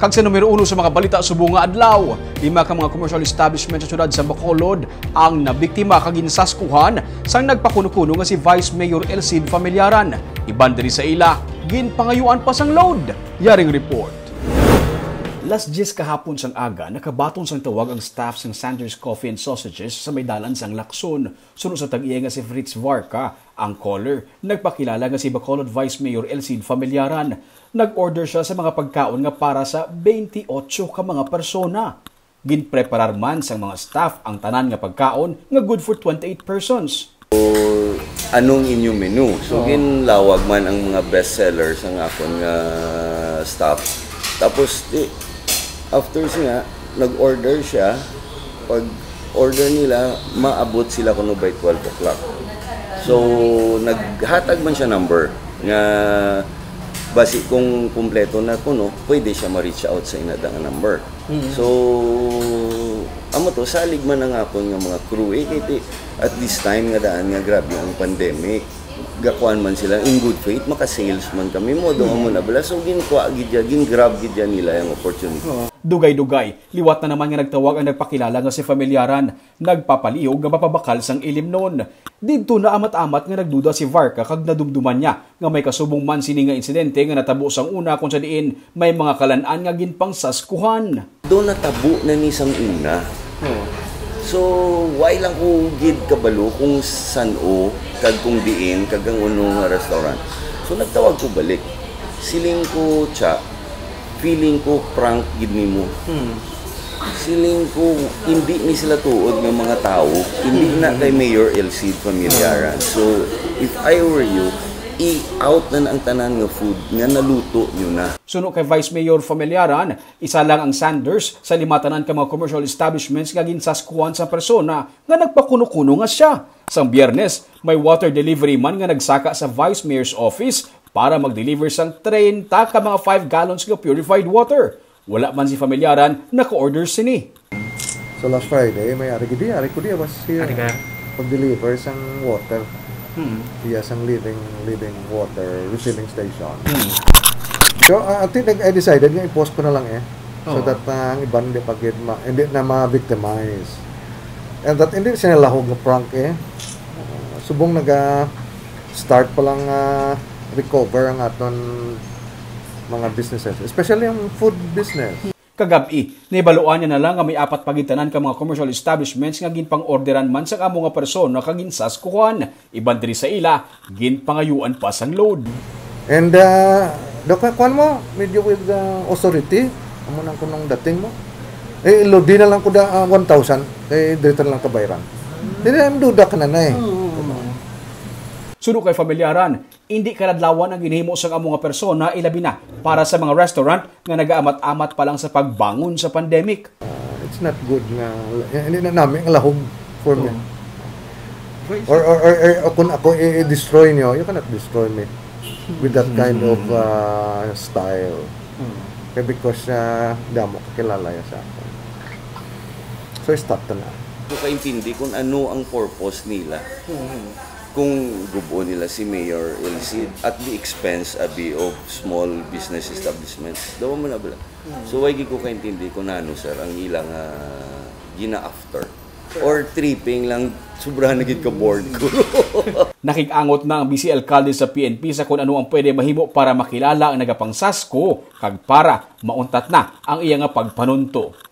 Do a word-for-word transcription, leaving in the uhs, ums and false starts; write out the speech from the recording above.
Kag sa numero uno sa mga balita subong nga adlaw, lima ka mga commercial establishment sa siyudad sa Bacolod ang nabiktima kag ginsaskuhan sang nagpakuno-kuno nga si Vice Mayor El Cid Familiaran. Iban diri sa ila, ginpangayuan pa sang load. Yaring report. Las diyes kahapon sang aga, nakabaton sang tawag ang staff sang Sanders Coffee and Sausages sa may dalan sang Lacson. Suno sa tag-iya nga si Fritz Varca, ang caller, nagpakilala nga si Bacolod Vice Mayor El Cid Familiaran. Nag-order siya sa mga pagkaon nga para sa twenty-eight ka mga persona. Ginpreparar man sang mga staff ang tanan nga pagkaon nga good for twenty-eight persons. Anong inyong menu? So, ginlawag man ang mga best seller sang akon nga staff. Tapos, di, after siya, nag-order siya. Pag order nila, maabot sila kuno by twelve o'clock. So, naghatag man siya number nga basi kung kumpleto na kuno, pwede siya ma-reach out sa inada nga number. So, amo to, salig man ang akon nga mga crew, eh, kay ti-, at this time nga daan nga grabe ang pandemic, gakuan man sila in good faith, maka-sales man kami, mo doon mo na bala. So, ginkuha gid ya, gin-grab gid ya nila yung opportunity. Dugay-dugay, liwat na naman nga nagtawag ang nagpakilala nga si Familiaran. Nagpapalihog nga mapabakal sang ilimnon. Didto naamat-amat nga nagduda si Varca kag nadumduman niya nga may kasubong man sini nga insidente nga natabo sang una, kung sa diin may mga kalan-an nga ginpangsaskuhan. Do natabo na ni sang una. So, why lang ko gid kabalo kung san-o, kag kung diin, kag ang uno nga restaurant. So, nagtawag ko balik. Siling ko, Cha, feeling ko prank gid nimo. Siling ko, hindi ni sila tuod nga mga tao. Hindi na kay Mayor El Cid Familiaran. So, if I were you, i-out na, na ang tanan nga food nga naluto nyo na. Suno kay Vice Mayor Familiaran, isa lang ang Sanders sa lima tanan ka mga commercial establishments nga ginsaskuhan sa persona nga nagpakuno-kuno nga siya. Sang Biyernes, may water delivery man nga nagsaka sa Vice Mayor's office para mag-deliver sang treinta ka mga five gallons nga purified water. Wala man si Familiaran naka-order sini. So last Friday, may ari gidi, ari ko di, I was here. Ari ka? Pag-deliver sang water. Hmm. Iya sang living, living water refilling station. Hmm. So, uh, I think I decided nga i-post ko na lang eh. So oh. that uh, ang iban hindi pa gid ma, hindi na ma-victimize. And that hindi siya nalahog nga prank eh. Uh, subong naga start pa lang uh, recover ang aton mga businesses, especially ang food business. Kagab-i, nahibaluan niya na lang nga may apat pa gid tanan ka mga commercial establishments nga ginpang-orderan man sang amo nga persona kag ginsaskuhan. Iban diri sa ila, ginpangayuan pa sang load. And uh, daw ka kuan mo, medyo with uh, authority, amo nang kunong dating mo. Eh, lodi na lang ko da uh, one thousand, kay dito na lang kabayran. Hindi na duda ka na na eh. Suno kay Familiaran, indi kaladlawan ang ginhimo sang amo nga persona, ilabi na para sa mga restaurant nga nagaamat-amat pa lang sa pagbangon sa pandemic. Uh, it's not good nga hindi na namin ang lahog for me. Or, or, or, or, or kung ako i-destroy nyo, you cannot destroy me with that kind of uh, style. Kaya because uh, damo kakilala ya sa akin. So stop na. Hindi ko kaintindi kung ano ang purpose nila. Kung gubuon nila si Mayor Elcid at the expense abi of small business establishments. Dawa mo na bala. So why gid ko kaintindi kung ano sir ang ilang uh, gina-after. Or tripping lang, sobra na gid ka bored ko. Nakig-angot na ang Vice Alkalde sa P N P sa kung ano ang pwede mahimo para makilala ang nagapangsasko kag para mauntat na ang iya nga pagpanunto.